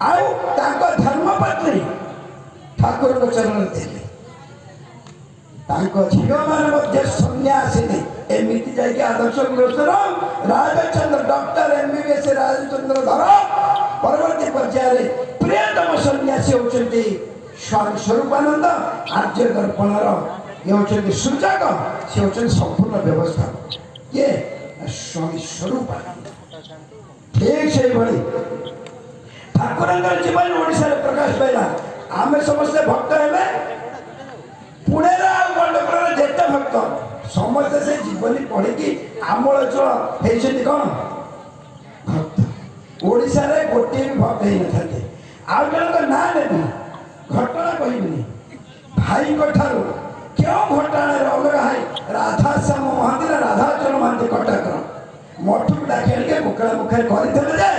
ଆଉ ତାଙ୍କ ଧର୍ମପତ୍ନୀ ଠାକୁରଙ୍କ ଚରଣରେ ଦେଲେ। ତାଙ୍କ ଝିଅମାନେ ମଧ୍ୟ ସନ୍ନ୍ୟାସିନୀ। ଏମିତି ଯାଇକି ଆଦର୍ଶ ଗୃହସ୍ଥର ରାଜଚନ୍ଦ୍ର, ଡକ୍ଟର ଏମବିବିଏସ୍ ରାଜଚନ୍ଦ୍ର ଧର, ପରବର୍ତ୍ତୀ ପର୍ଯ୍ୟାୟରେ ପ୍ରିୟତମ ସନ୍ନ୍ୟାସୀ ହେଉଛନ୍ତି ସ୍ୱାମୀ ସ୍ୱରୂପାନନ୍ଦ। ଆର୍ଯ୍ୟ ଦର୍ପଣର ଇଏ ହେଉଛନ୍ତି ସୂଚକ, ସେ ହେଉଛନ୍ତି ସମ୍ପୂର୍ଣ୍ଣ ବ୍ୟବସ୍ଥା କିଏ? ସ୍ୱାମୀ ସ୍ୱରୂପାନନ୍ଦ। ଠିକ ସେଇଭଳି ଠାକୁରଙ୍କର ଜୀବନ ଓଡ଼ିଶାରେ ପ୍ରକାଶ ପାଇଲା। ଆମେ ସମସ୍ତେ ଭକ୍ତ ହେଲେ। ପୁଣେର ଆଉ ଗଣ୍ଡଗୋଳର ଯେତେ ଭକ୍ତ, ସମସ୍ତେ ସେ ଜୀବନୀ ପଢିକି ଆମୂଳଚୂଳ ହେଇଛନ୍ତି। କ'ଣ ଭକ୍ତ? ଓଡ଼ିଶାରେ ଗୋଟିଏ ବି ଭକ୍ତ ହେଇନଥାନ୍ତେ। ଆଉ ଜଣଙ୍କ ନାଁ ନେବି, ଘଟଣା କହିବିନି। ଭାଇଙ୍କ ଠାରୁ କେଉଁ ଘଟଣାରେ ଅଲଗା ହେଇ ରାଧାଶ୍ୟାମ ମହାନ୍ତି ନା ରାଧାଚରଣ ମହାନ୍ତି, କଟକର ମଠକୁ ଡାକି ଆଣିକି ମୁଖାରେ ମୁଖାରେ କରିଥିଲେ ଯେ